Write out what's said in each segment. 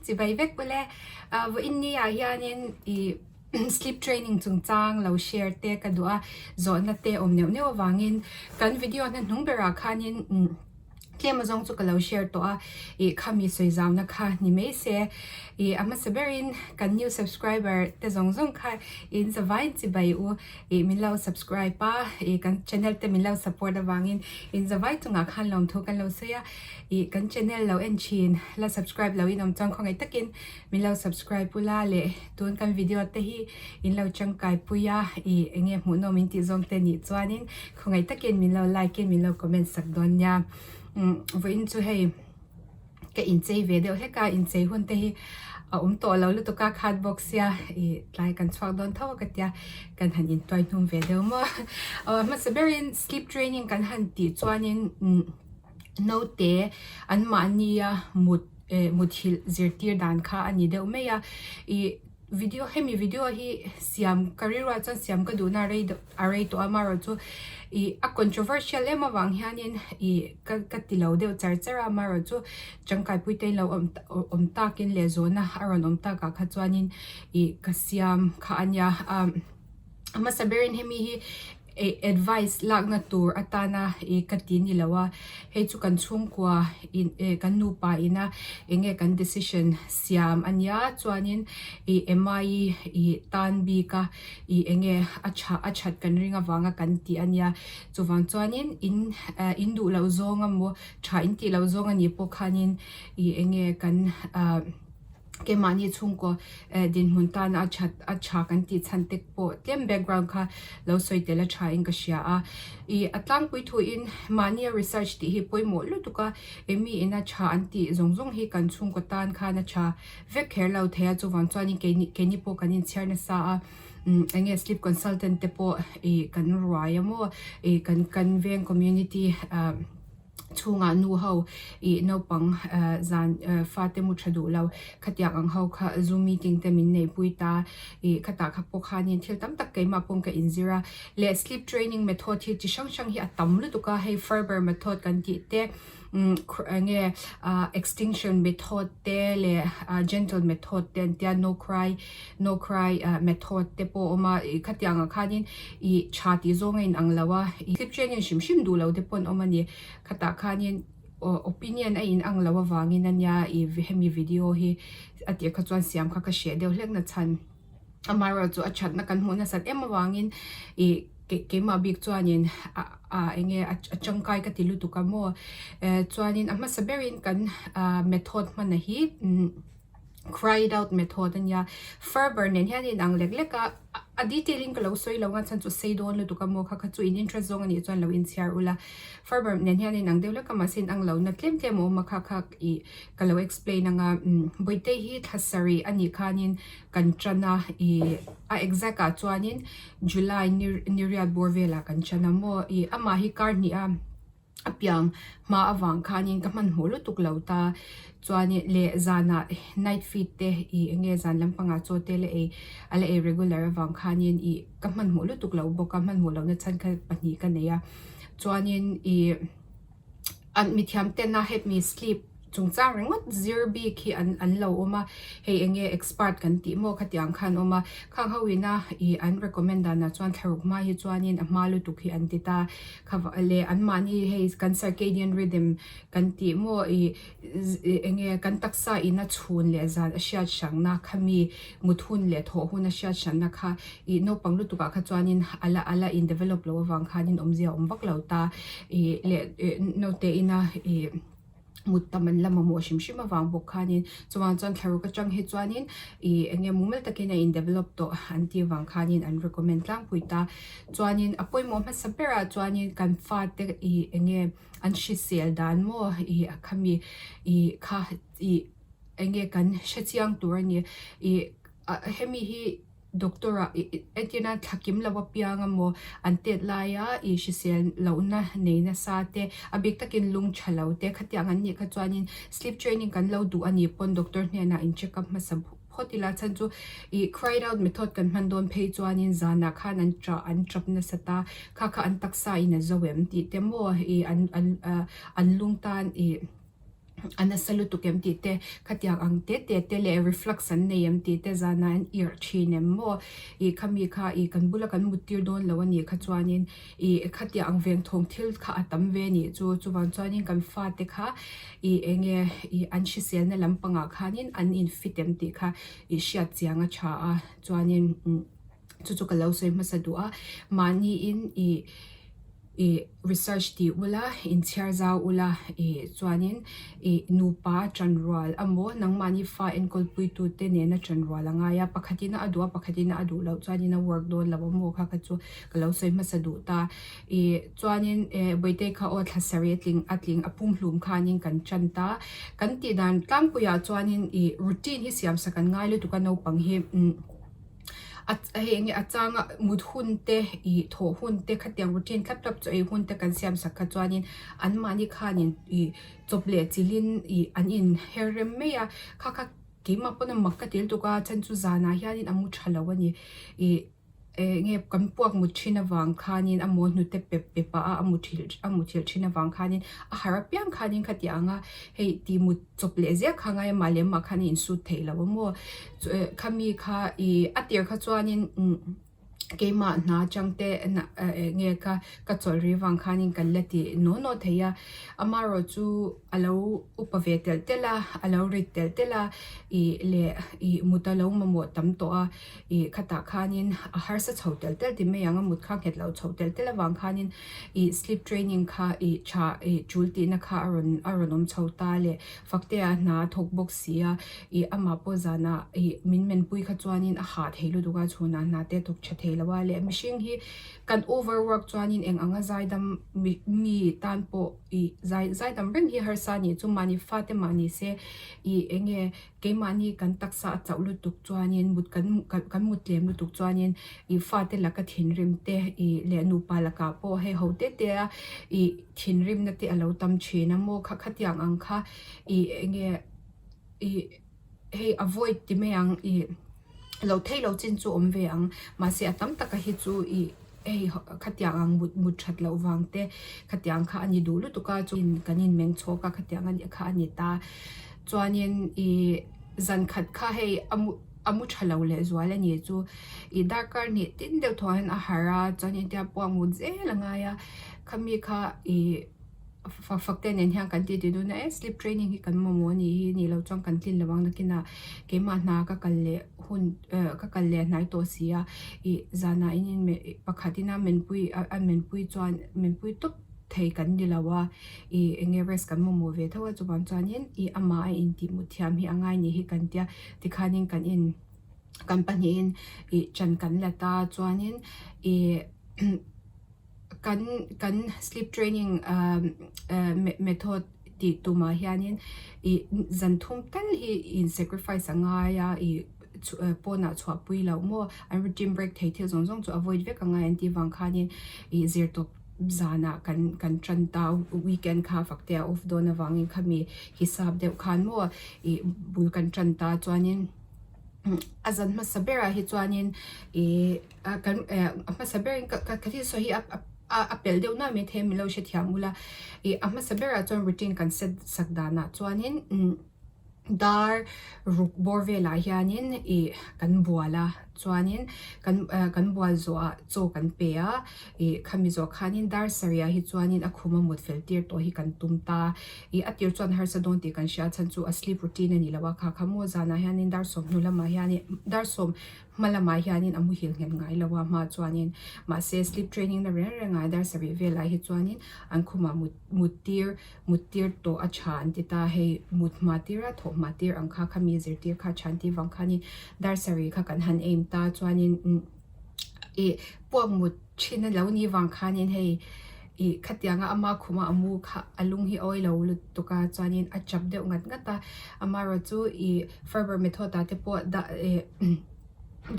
Chibai vek ule. Vawiin ni ah hianin i sleep training chungchang lo share te ka duh a, zawhna te awm neuh neuh avangin kan video hna hnung berah khanin tlem azawng chu ka lo share tawh a, ih khami sawi zauna kha ni mai se. Ih a hmasa berin kan new subscriber te zawng zawng kha in zavaiin chibai u, ih min lo subscribe a, ih kan channel te min lo support avangin in zavai chungah khan lawmthu kan lo sawi a. Ih kan channel lo en thin la subscribe lo in awm chuan khawngaih takin min lo subscribe ula leh tun kan video te hi in lo tangkai pui a ih enge hmuhnawm in tih zawng te nih chuanin khawngaih takin min lo like in min lo comment sak dawn nia umm vawiin chu hei ka inchei ve deuh hlek a inchei hun te hi a awm tawh lo lutuk a khat bawk sia ih tlai kan chhuak dawn tho a ka tia kan han intuai hnum ve deuh maw aw hmasa berin sleep training kan han tih chuanin umm. Naute an mahnia mut eh muthilh zirtir dan kha a ni deuh mai a ih video hemi video hi siam ka rilruah chuan siam ka duhna a rei deuh a rei tawh a amaherawhchu ih a controversial em avang hianin ih ka ka ti lo deuh char char a amaherawhchu tangkaipui te lo awm awm takin leh zawhna a rawn awm takah kha chuanin ih ka siam kha a nia a a hmasa berin hemi hi Eh advice lakna tur atana ih ka ti ni lo a, hei chu kan chhungkua in eh kan nupa ina eng nge kan decision siam a nia chuanin ih Emma-i ih tan bik a ih eng nge a tha a that kan ring avanga kan tih a nia chuvang chuanin in eh in duh loh zawng emaw tha in tih loh zawng a nih pawh khanin ih eng nge kan ah. Keimahni chhungkaw eh dinhmun tana a that a tha kan tih chhan te pawh tlem background kha lo sawi tel a tha in ka hria a. Ih a tlangpui thuin mahnia research tih hi pawimawh lutuk a, eng mi ina tha an tih zawng zawng hi kan chhungkaw tan khan a tha vek kher lo thei a, chuvang chuanin keini keini pawh kan inchhiar nasa a, umm eng nge sleep consultant te pawh ih kan ruai a maw ih kan kan veng community ah. chhungah nu ho ih naupang eh zan eh fate mu tha duh lo khatiang ang ho kha zoom meeting te min nei pui ta ih khatah kha pawh khanin thil tam tak keimah pawh ka inzir a leh sleep training method hi chi hrang hrang hi a tam lutuk a hei Ferber method kan tih te umm eng nge ah extinction method te leh ah gentle method te an tia no cry no cry ah method te pawh a awm a ih khatiang ah khanin ih tha tih zawng a inang lo a ih sleep training hrim hrim duh lo te pawh an awm a ni khatah khanin aw opinion a inang lo avangin ania ih hemi video hi a tirh kha chuan siam kha ka hreh deuh hlek na chhan amaherawhchu a thatna kan hmuh nasat em avangin ih keimah bik chuanin ah ah eng nge a tangkai ka ti lutuk a maw eh chuanin a hmasa berin kan ah method hman a hi umm. Cry it out method a nia. Ferber nen hian a inang lek lek a, a detail in ka lo sawi lo a chhan chu sei dawn lutuk a maw kha kha chu in interest zawng a nih chuan lo inchhiar ula. Ferber nen hian a inang deuh lek a mahse inang lo na tlem tlem a awm a kha kha ih ka lo explain ang a. Bawihte hi thla sarih a nih khanin kan tan a ih a exact ah chuanin July ni ni riat bawr velah kan tan a maw ih amah hi kar hnih a. a piang hma avang khanin ka hmanhmawh lutuk lo ta chuanin leh zanah night feed te ih eng nge zan lampangah chaw te la ei a la ei regular avang khanin ih ka hmanhmawh lutuk lo bawk a hmanhmawh lohna chhan kha pahnih ka nei a chuanin ih an mithiam tena hemi sleep chungchang ringawt zir bik hi an an lo awm a hei eng nge expert kan tih maw khatiang khan awm a khang ho ina ih an recommend danah chuan thlaruk hma hi chuanin a hma lutuk hi an ti ta kha leh an mahni hei kan circadian rhythm kan tih maw ih eng nge kan taksa ina chhun leh zan a hriat hrangna khami mut hun leh thawh hun a hriat hranna kha ih naupang lutuk ah kha chuanin a la a la in develop loh avang khanin awmzia a awm vak lo ta ih leh naute ina ih. mut tam an la mamawh hrim hrim avang bawk khanin chuvang chuan thlaruk atang hi chuanin ih eng nge mumal takin a in develop tawh an tih avang khanin an recommend tlangpui ta chuanin a pawimawh hmasa berah chuanin kan fate ih eng nge an hrisel dan maw ih a khami ih kha ih eng nge kan hrechiang tur a ni ih ah hemi hi. Doctor ah entir nan thla kim lo apiang emaw an tet laia ih hrisel lohna nei nasa te a bik takin lung tha lo te khatiang an nih kha chuanin sleep training kan lo duh a nih pawn doctor hnenah in check up hmasa phawt ila chhan chu ih cry it out method kan hman dawn phei chuanin zanah khan an tah an tap nasa ta kha kha an taksa in a zo em tih te maw ih an an ah an lung tan ih. A nasa lutuk em tih te, khatiang ang te te te leh reflux an nei em tih te zanah an irh thin em maw? Ih khami kha ih kan bula kan mut tir dawn lo a nih kha chuanin ih khatiang ang veng thawng thil kha a tam ve a nih chu. Chuvang chuanin kan fate kha ih eng nge ih an hriselna lampangah khanin an in fit em tih kha ih hriat chiang a tha a chuanin chu chu ka lo sawi hmasa duh a mahniin ih. Ih research tih ula, inchhiar zau ula ih chuanin ih nupa chanrual amaw nangmahni fa enkawlpuitu te nena chanrual a ngai a, pakhatin a duh a pakhatin a duh loh chuanin a work dawn lo amaw kha kha chu ka lo sawi hmasa duh ta. Ih chuanin eh Bawihte kha aw thla sarih a tling a tling a pumhlum khanin kan tan ta. Kan tih dan tlangpuiah chuanin ih routine hi siamsak an ngai lutuk a naupang hi umm. A hei enge a changa mut hun te ih thawh hun te khatiang routine thlap thlap chu ei hun te kan siam sak kha chuanin anmahni khanin ih chawp leh chilhin ih an in her rem mai a kha kha keimah pawn a mak ka ti lutuk a chhan chu zanah hianin a mu tha lo a ni ih enge kan puak mut thin avang khanin a maw hnute pep pep ah a muthilh a muthilh thin avang khanin a harh apiang khanin khatiang a hei tih mut. Chawp leh ziak kha ngai a mah leh mah khan a insut theih lo a maw khami kha ih a tir kha chuanin umm keimah hna atang te nge ka ka chawlh rih vang khanin kan la ti naw naw thei a amaherawh chu a lo upa ve telh telh a a lo rit telh telh a ih leh ih mut a lo mamawh tam tawh a ih khatah khanin a harsa chho telh telh ti mai ang a mut kha nghet lo chho telh telh avang khanin ih sleep training kha ih tha ih tul tihna kha a rawn a rawn awm chho ta leh Faktea hna a thawk bawk si a ih amah pawh zanah ih min menpui kha chuanin a hah thei lutuk a chhunah hna te a thawk tha thei lo a leh mihring hi kan overwork chuanin eng anga zaidam mi mi tan pawh ih zai zaidam reng hi harsa a nih chu mahni fate mahni se ih eng nge Keimahni kan taksa a chauh lutuk chuanin mut kan kan mut tlem lutuk chuanin ih fate laka thinrim te ih leh nupa lakah pawh hei ho te te a ih thinrimna te a lo tam thin a maw kha khatiang ang kha ih eng nge ih hei avoid ti mai ang ih lo thei lo chin chu awm ve ang mahse a tam taka hi chu ih hei khatiang ang mut mut that loh vang te khatiang kha a ni duh lutuk a chuan kan in meng chhawk a khatiang a nih kha a ni ta chuanin ih zan khat kha hei a mu a mu tha lo leh zual a ni chu ih darkar hnih tin deuh thaw hian a harh a chuan engtia pawh a mut zel a ngai a khami kha ih fak fak te nen hian kan tih tih dun a e sleep training hi kan mamawh a nih hi nih loh chuan kan tlin lo ang nakinah keimah hna ka kal leh hun eh ka kal leh hnai tawh si a ih zanah in in pakhat ina menpui a menpui chuan menpui tawp thei kan ni lo a ih eng nge rest kan mamawh ve tho a chuvang chuanin ih amah a intih mut thiam hi a ngai nih hi kan tia tikhanin kan in kan pahnihin ih chan kan la ta chuanin ih. Kan kan sleep training method tih tumah hianin ih zan thum tal hi in sacrifice a ngai a ih pawnah chhuahpui loh maw an routine break thei thil zawng zawng chu avoid vek a ngai an tih vang khanin ih zir tawp zanah kan kan tan ta weekend kha fakte a off dawn avangin khami hisap deuh khan maw ih bul kan tan ta chuanin a zan hmasa berah hi chuanin ih. a kan eh a hmasa berin ka ka thil sawi hi a a pelh deuh nuai mai thei a min lo hrethiam ula ih a hmasa berah chuan routine kan set sak danah chuanin umm dar ruk bawr velah hianin ih kan bual a chuanin kan eh kan bual zawhah chaw kan pe a ih khami zawh khanin dar sarihah hi chuanin a khum a mut fel tir tawh hi kan tum ta ih a tir chuan harsa dawn tih kan hria chhan chu a sleep routine a ni lo a kha kha maw zanah hianin dar sawmhnu lamah hianin dar sawm Hma lamah hianin a muhil nghet ngai lo a, hma chuanin mahse sleep training na reng rengah dar sarih velah hi chuanin an khumah mut mut tir mut tir tawh a tha an ti ta hei mut hma tir a thawh hma tir ang kha khami zirtir kha tha an tih vang khanin dar sarih kha kan han aim ta chuanin ih puak mut thin a lo nih vang khanin hei ih khatianga ama khuma a mu kha a lung hi a awi lo lutuk a chuanin a chap deuh ngat ngat a amaherawhchu ih Ferber method ah te pawh dah ih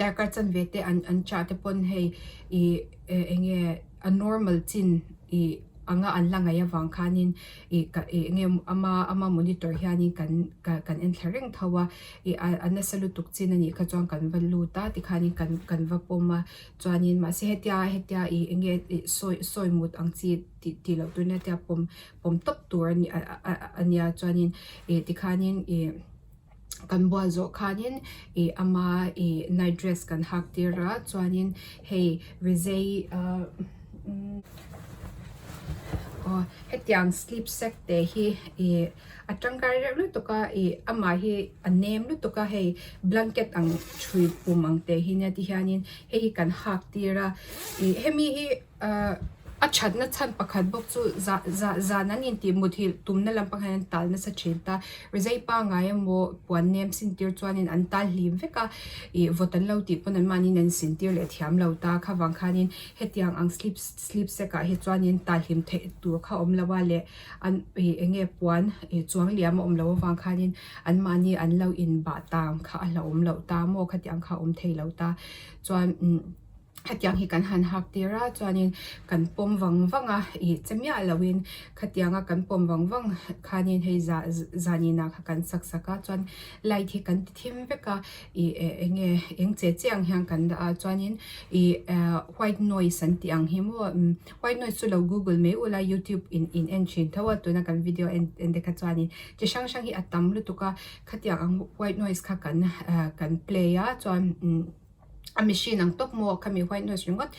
darkar chanve te an an chah te pawn hei ih eng nge a normal chin ih. anga an la ngaih avang khanin ih ka ih eng nge ama ama monitor hianin kan kan en thla reng tho a ih a nasa lutuk chin anih kha chuan kan va lut a tikhanin kan kan va pawm a chuanin mahse hetia hetia ih eng nge ih sawi sawi mut ang chi tih tih loh tur nia tia pawm pawm tawp tur a ni a nia chuanin ih tikhanin ih. Kan bual zawh khanin ih ama ih night dress kan hak tir a chuanin hei rizei ah aw hetiang sleep sack te hi ih a tangkai reuh lutuk a ih amah hi a nem lutuk a hei blanket ang thui pum ang te hi nia ti hianin hei hi kan hak tir a ih hemi hi. Ahh a thatna chhan pakhat bawk chu zah zah zan an intih muthilh tumna lam pang hian an tal nasa thin ta rizai pangngai emaw puan nem sin tir chuanin an tal hlim vek a ih vawt an lo tih pawn an mahniin an sin tir leh thiam lo ta khavang khanin hetiang ang sleep sleep sack ah hi chuanin tal hlim theih tur kha a awm lo a leh an ih eng nge puan ih chuang liam a awm loh avang khanin an mahni an lo inbah tang kha a hlauhawm loh ta maw khatiang kha a awm thei lo ta chuan umm. Hetiang hi kan han hak tir a chuanin kan pawm vang vang a ih che miah loin khatianga kan pawm vang vang khanin hei zah zaninah kha kan sak sak a chuan light hi kan ti thim vek a ih eng nge eng che che ang hian kan dah a chuanin ih ah white noise an tih ang hi maw white noise chu lo google mai ula youtube in in en thin tho a tuna kan video en en te kha chuanin chi hrang hrang hi a tam lutuk a khatiang ang white noise kha kan ah kan play a chuan. A machine ang tawp maw khami white noise ringawt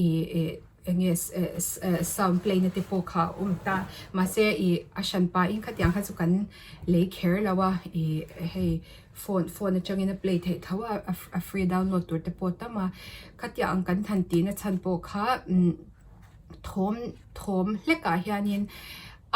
ih eh eng nge sound play na te pawh kha a awm ta mahse ih a hran pahin khatiang kha chu kan lei kher lo a ih hei phone phone atangin a play theih tho a a free download tur te pawh a tam a khatiang ang kan han tihna chhan pawh kha umm thawm thawm hlek ah hianin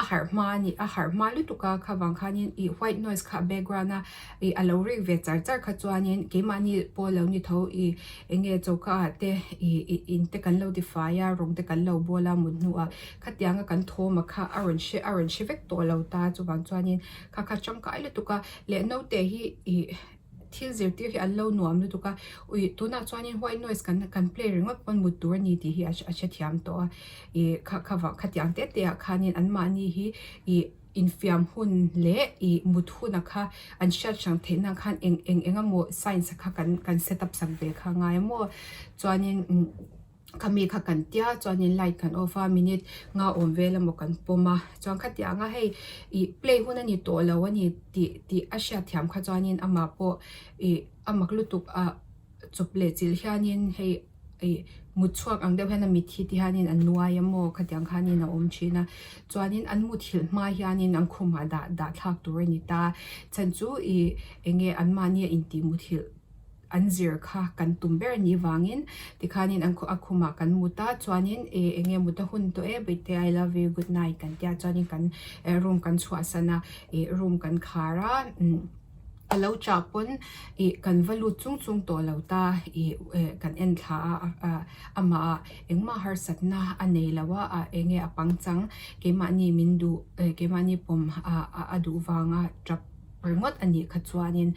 a harh hma a ni a harh hma lutuk a kha vang khanin ih white noise kha a background a ih a lo rik ve char char kha chuanin keimahni pawh lo ni tho ih eng nge choka ah te ih ih in te kan lo ti fai a rawng te kan lo bawl a mut hnuah khatianga kan thawm a kha a rawn hre a rawn hre vek tawh lo ta chuvang chuanin kha kha tangkai lutuk a leh naute hi ih. Thil zirtir hi an lo nuam lutuk a, ui tunah chuanin white noise kan kan play ringawt pawn mut tur a ni tih hi a a hrethiam tawh a, ih kha kha vang khatiang te te ah khanin anmahni hi ih infiam hun leh ih mut huna kha an hriat hrang theih nan khan eng eng eng emaw science kha kan kan set up sak ve kha a ngai maw chuanin umm. Khami kha kan tia chuanin light kan off a minute nga awm vel emaw kan pawm a chuan khatiang a hei ih play hun a ni tawh lo a ni tih tih a hriat thiam kha chuanin amah pawh ih a mak lutuk a chawp leh chilh hianin hei ih mut chhuak ang deuh hian a mit hi ti hianin a nuai a maw khatiang khanin a awm thin a chuanin an muthilh hma hianin an khumah dah dah thlak tur a ni ta chhan chu ih eng nge anmahni a intih muthilh. an zir kha kan tum ber anih vangin tikhanin an a khumah kan mut a chuanin ih eng nge mut a hun tawh e bawihte I love you good night kan tia chuanin kan room kan chhuahsan a ih room kan khar a umm a lo chah pawn ih kan va lut chung chung tawh lo ta ih kan en thla a amah ah engmah harsatna a nei lo a ah eng nge a pangchang keimahni min duh keimahni pawm a duh vanga tap. ringawt a nih kha chuanin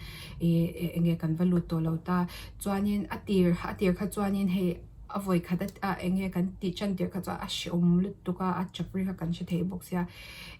ih eng nge kan va lut tawh lo ta chuanin a tir a tir kha chuanin hei a vawi khat a eng nge kan tih tan tir kha chuan a hrehawm lutuk a a chap ri kha kan hre thei bawk sia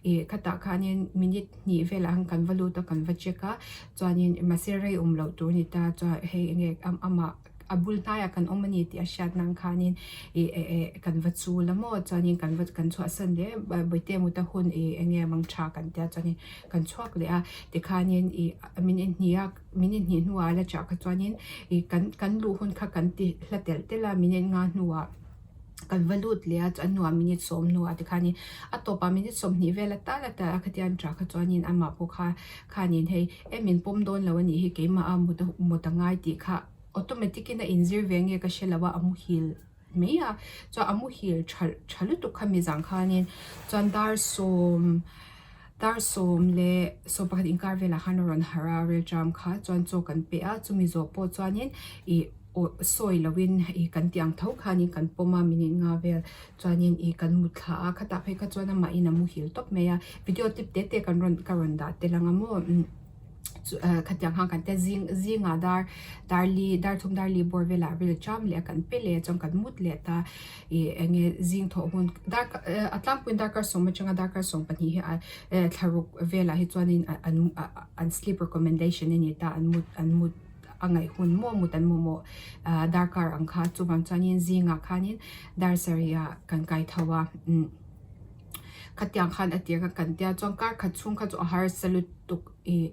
ih khatah khanin minute hnih velah khan kan va lut a kan va check a chuanin mahse rei awm loh tur a ni ta chuan hei eng nge amah. a bul hnaiah kan awm a ni tih a hriat nan khanin ih eh eh kan va chul a maw chuanin kan va kan chhuahsan leh bawihte mut a hun ih eng nge mang tha kan tia chuanin kan chhuak leh a tikhanin ih min inhnih a min inhnih hnuah a la chah kha chuanin ih kan kan luh hun kha kan ti hla telh telh a minute nga hnuah kan va lut leh a chuan hnuah minute sawm hnuah tikhanin a tawpah minute sawmhnih vel a tal a tal a khatiang an chah kha chuanin amah pawh kha khanin hei e min pawm dawn lo a nih hi keimah a mut mut a ngai tih kha automatic in a inzir ve nge ka hre lo a a muhil mai a chuan a muhil tha tha lutuk kha mi zang khanin chuan dar sawm dar sawm leh sawm pakhat inkar velah khan a rawn harh a rilṭam kha chuan chaw kan pe a chumi zawh pawh chuanin ih aw sawi loin ih kan tih ang tho khanin kan pawm a minute nga vel chuanin ih kan mut thla a khatah phei kha chuan amahin a muhil tawp mai a video clip te te kan rawn ka rawn dah tel ang a maw. Khatiang khan kan tia zing zingah dar dar li dar thum dar li bawr velah ril cham leh a kan pe leh chuan kan mut leh ta ih eng nge zing thawh hun dar a tlangpuiin darkar sawm atanga darkar 12 hi a thlaruk velah hi chuanin an an sleep recommendation a ni ta an mut an mut a ngaih hun maw mut an mamawh darkar ang kha chuvang chuanin zingah khanin dar sarihah kan kai tho a. Khatiang khan a tir kha kan tia chuan kar khat chhung kha chu a harsa lutuk ih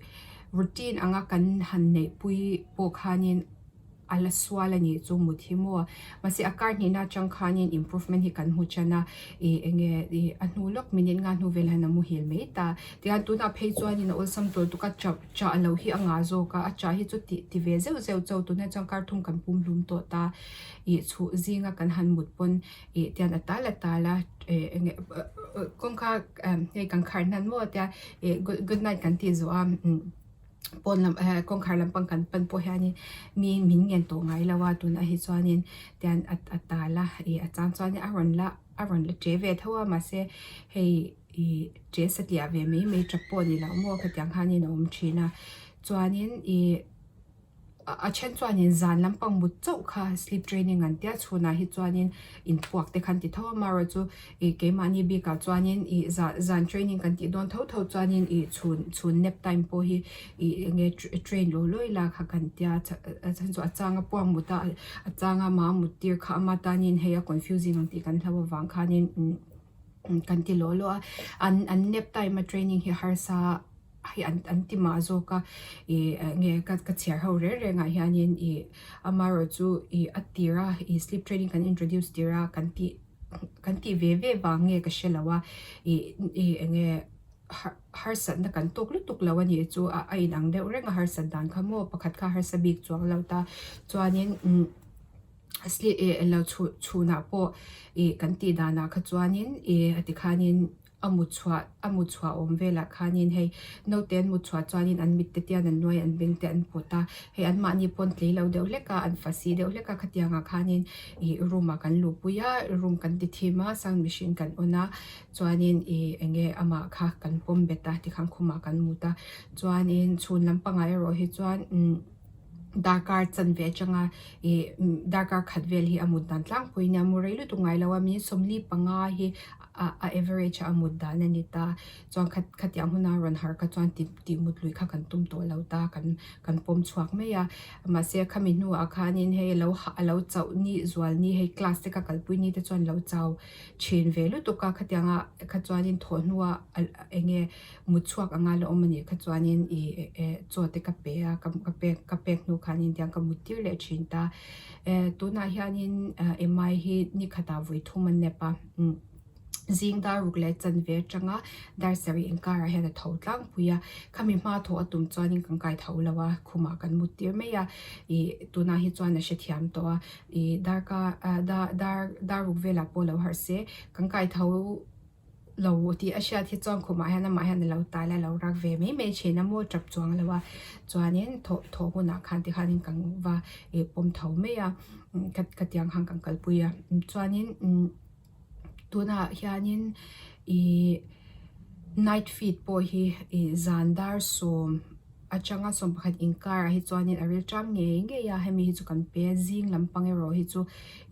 routine anga kan han neih pui pawh khanin a la sual a nih chu mut hi maw mahse a kar hnihna atang khanin improvement hi kan hmu tan a ih eng nge ih a hnu lawk minute nga hnu vel hian a muhil mai ta tihian tunah phei chuanin a awlsam tawh lutuk a chah chah loh hi a ngah zawk a a chah hi chu tih ti ve zeuh zeuh chauh tunah chuan kar thum kan pum hlum tawh ta ih chhuh zinga kan han mut pawn. Ih tian a tal a tal a eh eng nge kawngka hei kan khar hnan maw tia ih good night kan tih zawh a pawn lam eh kawngkhar lampang kan pan pawh hianin mi min ngen tawh ngai lo a tunah hi chuanin tian a a tal a ih a chang chuanin a rawn la a rawn la che ve tho a mahse hei ih che satliah ve mai mai tap pawh a ni lo maw khatiang khanin a awm thin a chuanin ih. A then chuanin zan lampang mut chauh kha sleep training an tia chhunah hi chuanin inpuak te khan ti tho a amaherawh chu ih keimahni bikah chuanin ih zan zan training kan tih dawn tho tho chuanin ih chhun chhun nap time pawh hi ih eng nge train lo lawi la kha kan tia a chhan chu a changa puak mut a a changa mah mut tir kha ama tanin hei a confusing ang tih kan hlau avang khanin kan ti lawh lawh a an an nap time a training hi harsa. Hei an an ti mah zawk a ih nge ka ka chhiar ho reng reng ah hianin ih amaherawh chu ih a tir a ih sleep training kan introduce tir a kan tih kan tih ve ve vang nge ka hre lo a ih ih eng nge har harsatna kan tawk lutuk lo a nih chu a a inang deuh reng a harsat dan kha maw pakhat kha harsa bik chuang lo ta chuanin umm sleep ih lo chhun chhunah pawh ih kan tih danah kha chuanin ih a tikhanin. A mut chhuah a mut chhuah awm velah khanin hei naute an mut chhuah chuanin an mit te tian an nuai an beng te an pawt a hei anmahni pawn tlei lo deuh hlek a an fasi deuh hlek a khatiangah khanin ih room ah kan luhpui a room kan ti thim a sound machine kan on a chuanin ih eng nge amah kha kan pawm bet a tikhan khumah kan mut a chuanin chhun lampangah erawh hi chuan umm darkar chanve atanga ih darkar khat vel hi a mut dan tlangpui nia mu rei lutuk ngai lo a mi 45 hi a average a a mut dan a ni ta chuan khat khatiang huna rawn harh kha chuan ti tih mut lui kha kan tum tawh lo ta kan kan pawm chhuak mai a mahse khami hnuah khanin hei alo hah alo chauh ni zual ni hei class te kha kalpui ni te chuan lo chau thin ve lutuk a khatianga kha chuanin thawh hnuah eng nge mut chhuak anga la awm a nih kha chuanin ih eh chaw te ka pe a ka ka pek ka pek hnu khanin tiang ka mut tir leh thin ta eh tunah hianin mi hi ni khatah vawi thum a nep a. Zing dar ruk leh chanve atanga dar sarih inkarah hian a tho tlangpui a, khami hma thawh a tum chuanin kan kai tho lo a, khumah kan mut tir mai a, ih tunah hi chuan a hrethiam tawh a, ih darka ah dar dar dar ruk velah pawh lo harh se, kan kai tho lo tih a hriat hi chuan khumah hian amah hian a lo tal a, a lo rak ve mai mai thin a maw tap chuang lo a, chuanin thawh thawh hunah khan tikhanin kan va ih pawm tho mai a, khatiang khan kan kalpui a, chuanin umm. Tunah hianin ih night feed pawh hi ih zan dar sawm atanga 11 inkarah hi chuanin a ril ṭam ngei ngei a hemi hi chu kan pe a zing lampang erawh hi chu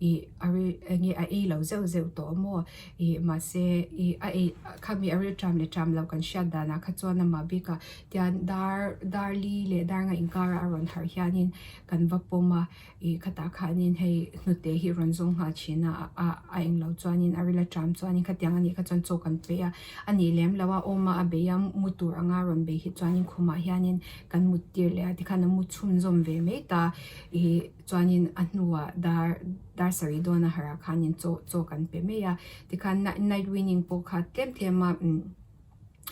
ih a ril eng nge a ei lo zeuh zeuh tawh maw ih mahse ih a ei khami a ril ṭam leh ṭam loh kan hriat danah kha chuan amah bikah tian dar dar li leh dar nga inkarah a rawn harh hianin kan va pawm a. Ih khatah khanin hei hnute hi rawn zawng nghal thin a a a englo chuanin a ril aṭam chuanin khatiang anih kha chuan chaw kan pe a a nih lem lo a awm a a bei a mu tur anga rawn bei hi chuanin khumah hianin kan mut tir leh a tikhan a mu chhunzawm ve mai ta ih chuanin a hnuah dar dar sarih dawn a harh ah khanin chaw chaw kan pe mai a tikhan night winning pawh kha tlem tlem a umm.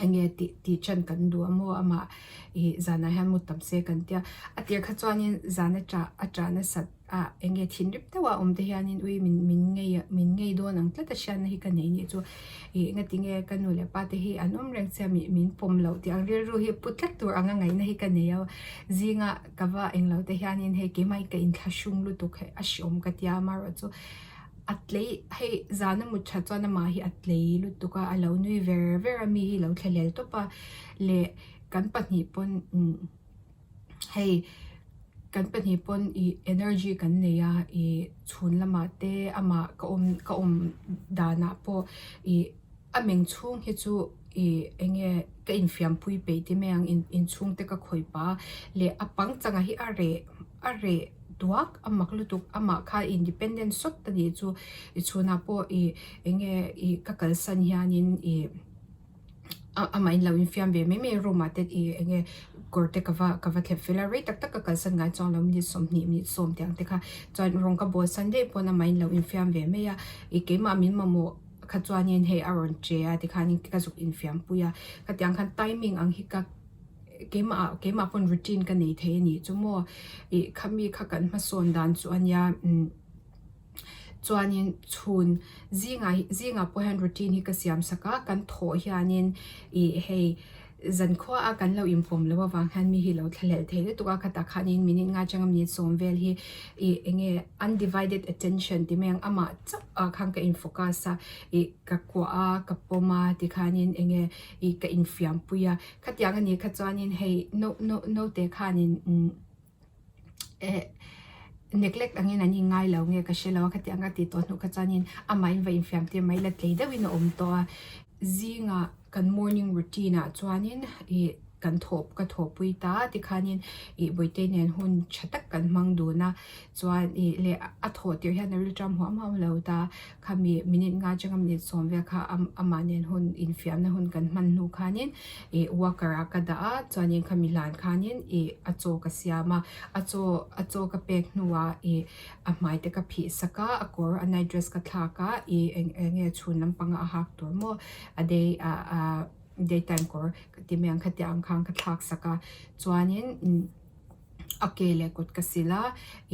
Enge tih tih chan kan duh a maw amah ih zanah hian mut tam se kan tia a tir kha chuanin zan a ṭah a ṭah nasat a enge thinrim deuh a awm te hianin ui min min ngei min ngei dawn ang tlat a hriatna hi ka nei nih chu ih engatinge ka nu leh pa te hi an awm reng sia mi min pawm loh tih ang rilru hi pu tlat tur anga ngaihna hi ka nei a zinga ka va englo te hianin hei keimah hi ka inthlahrung lutuk hei a hreawm ka tia amaherawh chu. A tlei hei zana mut that chuan amah hi a tlei lutuk a a lo nui ver ver a mi hi lo thlahlel tawp a leh kan pahnih pawn umm. Hei kan pahnih pawn ih energy kan nei a ih chhun lamah te amah ka awm ka awm danah pawh ih a meng chhung hi chu ih eng nge ka infiam pui peih ti mai ang in inchhung te ka khawih pah a leh a pangchang ah hi a reh a reh duak a mak lutuk amah kha independent sawt a nih chu ih chhunah pawh ih eng nge ih ka kalsan hianin ih. Amah in lo infiam ve mai mai a room ah te ih eng nge kawr te ka va ka va thlep fel a rei tak tak ka kalsan ngai chuang lo minute 20 minute 10 tih ang te kha chuan rawng ka bawl san daih pawn amah in lo infiam ve mai a ih keimah min mamawh kha chuanin hei a rawn che a tikhanin ka zuk infiam pui a khatiang khan timing ang hi ka keimah ah keimah pawn routine ka nei thei a nih chu maw ih khami kha kan hmasawn dan chu a nia umm. Chuanin chhun zingah zingah pawh hian routine hi ka siam sak a, kan thawh hianin ih hei zankhua a kan lo inpawm loh avang hian mi hi lo thlahlel thei lutuk a, khatah khanin minute nga atanga minute 10 vel hi ih eng nge undivided attention tih mai ang amah chauh ah khan ka in focus a, ih ka kuah a ka pawm a tikhanin eng nge ih ka infiam pui a, khatiang a nih kha chuanin hei no no naute khanin umm. Eh neglect angin an inngai lo nge ka hre lo a khatiang ka tih tawh hnu kha chuanin amah in va infiam tir mai la tlei deuhin a awm tawh a zingah kan morning routine ah chuanin ih kan thawh ka thawhpui ta tikhanin ih bawihte nen hun tha tak kan hmang dun a chuan ih leh a thawh tirh hian a rilṭam huam huam lo ta khami minute nga atanga minute 10 vel kha amah nen hun infiamna hun kan hman hnu khanin ih walker ah ka dah a chuanin khami hlan khanin ih a chaw ka siam a a chaw a chaw ka pek hnuah ih a hmai te ka phih sak a a kawr a night dress ka thlak a ih eng eng nge chhun lampanga a hak tur maw a day ah ah day time kawr ka ti mai ang khatiang ang khan ka thlak sak a chuanin umm. A ke leh kut ka sil a,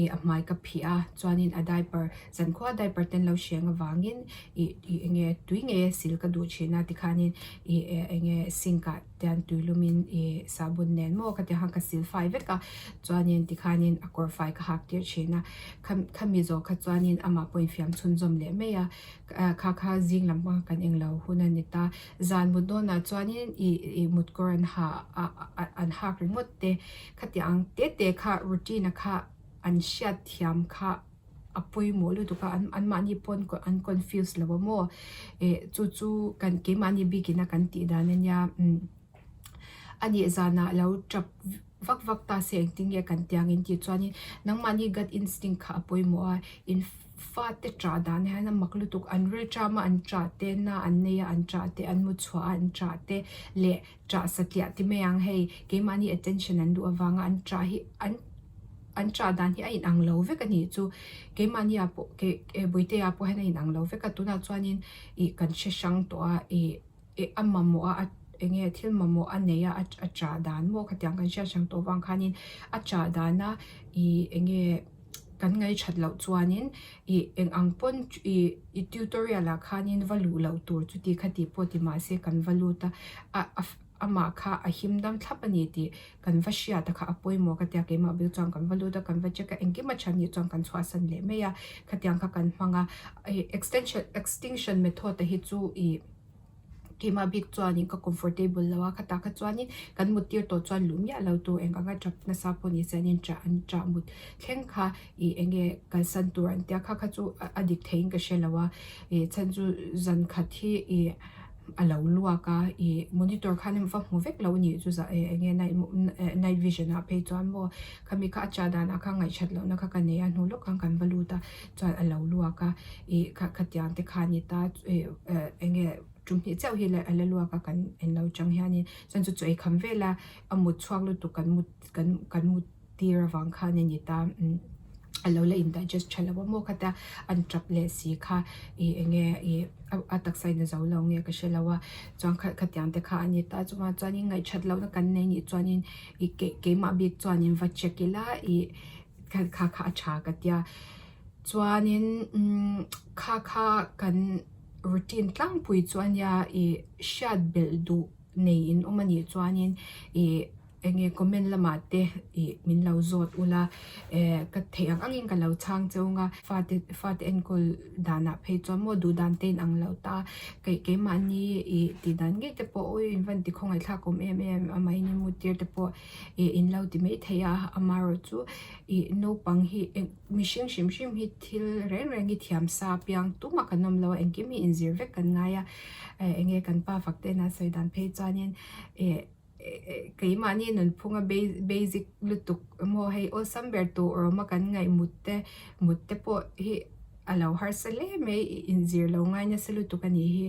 ih a hmai ka phih a, chuanin a diaper zankhua diaper te an lo hreng avangin ih ih eng nge tui ngei a sil ka duh thin a tikhanin ih eng nge sink ah te hian tui lumin ih sabun nen maw ka ti khan ka sil fai vek a, chuanin tikhanin a kawr fai ka hak tir thin a, khami zawh kha chuanin amah pawhin fiam chhunzawm leh mai a, kha kha zing lam panga kan englo hun a ni ta, zan mut dawnah chuanin ih ih mut kawr an ha an hak ringawt te. Khatiang ang te te kha routine a kha an hriat thiam kha a pawimawh lutuk a an anmahni pawn an confuse lo a maw eh chu chu kan keimahni bikin a kan tih dan ania umm a nih zanah lo tap vak vak ta se engtin nge kan tih angin tih chuanin nangmahni gut instinct kha a pawimawh a in fate ṭah dan hian a mak lutuk an rilṭam a an ṭah te na an nei a an ṭah te an mu chhuah a an ṭah te leh ṭah satliah ti mai ang hei keimahni attention an duh avanga an ṭah hi an an ṭah dan hi a inang lo vek a nih chu keimahni ah pawh ke bawihte ah pawh hian a inang lo vek a tunah chuanin ih kan hre hrang tawh a ih ih a mamawh a eng nge thil mamawh a nei a a ṭah dan maw khatiang kan hriat hrang tawh avang khanin a ṭah dana ih eng nge kan ngaihṭhat loh chuanin ih eng ang pawn ih ih tutorial ah khanin va luh loh tur chuti khati pawh ti mahse kan va lut a a amah kha a him dam thlap a ni tih kan va hriat a kha a pawimawh ka tia keimah bil chuan kan va lut a kan va check a engkim a ṭha nih chuan kan chhuahsan leh mai a khatiang kha kan hmang a ih extension extinction method te hi chu ih. Keimah bik chuanin ka comfortable lo a, khatah kha chuanin kan mut tir tawh chuan luh miah lo tur eng anga tap nasa pawh ni se anin ṭah an ṭah mut thleng kha ih eng nge kalsan tur an tia kha kha chu a dik theiin ka hre lo a, ih chhan chu zan khat hi ih a lo luak a ih monitor khan va hmu vek lo a nih chu za eng nge night night vision ah phei chuan maw khami kha a ṭah danah khan ngaihṭhat lohna kha ka nei a hnu lawk khan kan va lut a chuan a lo luak a ih kha khatiang te kha a ni ta ih eh eng nge tum hnih chiah hi a la luak a kan en lo chang hianin chuan chu chu ei kham vel a a mut chhuak lutuk kan mut kan kan mut tir avang khan a ni ta umm a lo la in digest tha lo a maw khatia an tap leh si kha ih eng nge ih a taksa in a zo lo nge ka hre lo a chuan kha khatiang te kha a ni ta chuvang chuanin ngaihṭhat lohna kan nei nih chuanin ih kei keimah bik chuanin va check ila ih kha kha a tha ka tia chuanin umm kha kha kan routine tlangpui chu a nia ih hriat belh duh nei in awm a nih chuanin ih. Enge comment lamah te ih min lo zawt ula eh ka theih ang angin ka lo chhang cheu anga fate fate enkawl danah phei chuan maw duh dan te inang lo ta kei keimahni ih tih dan ngei te pawh awi in van ti khawngaih thlak awm em em a mahni mut tir te pawh ih in lo ti mai thei a amaherawhchu ih naupang hi eng mihring hrim hrim hi thil reng reng hi thiam sa piang tumah kan awm lo a engkim hi inzir vek kan ngai a eh enge kan pa fak te ina sawi dan phei chuanin eh. Keimahni nunphunga basic lutuk emaw hei awlsam ber tur awma kan ngaih mut te mut te pawh hi a lo harsa hle mai inzir lo ngai nasa lutuk a nih hi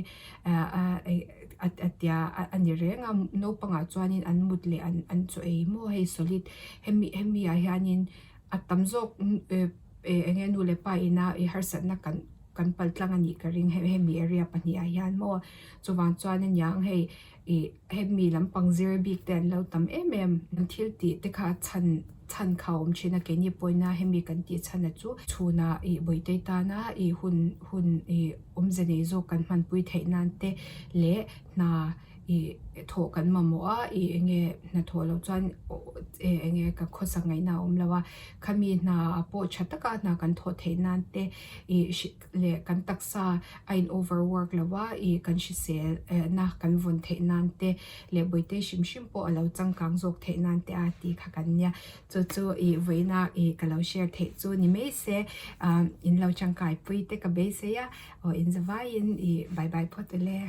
a tia a ni reng a naupangah chuanin an mut leh an chaw ei maw hei solid hemi hemi ah hianin a tam zawk eng nge nu leh pa ina i harsatna kan kan pal tlang a nih ka ring hemi area pahnihah hian maw chuvang chuan aniang hei. Ih hemi lampang zir bik te an lo tam em em. An thil tih te kha chhan chhan kha a awm thin a keini pawina hemi kan tih chhan a chu chhunah ih bawihte tana ih hun hun ih awmze nei zawk kan hmanpui theih nan te leh hna ih thawh kan mamawh a ih enge hna thawh loh chuan enge ka khawsak ngaihna a awm lo a khami hna pawh tha taka hna kan thawh theih nan te ih leh kan taksa a in over work lo a ih kan hrisel eh na kan vawn theih nan te leh bawihte hrim hrim pawh a lo changkang zawk theih nan te a tih kha kan nia chu chu ih vawiina ih ka lo share theih chu ni mai se ah in lo changkai pui te ka beisei a aw in zavaiin ih bye bye phawt ule.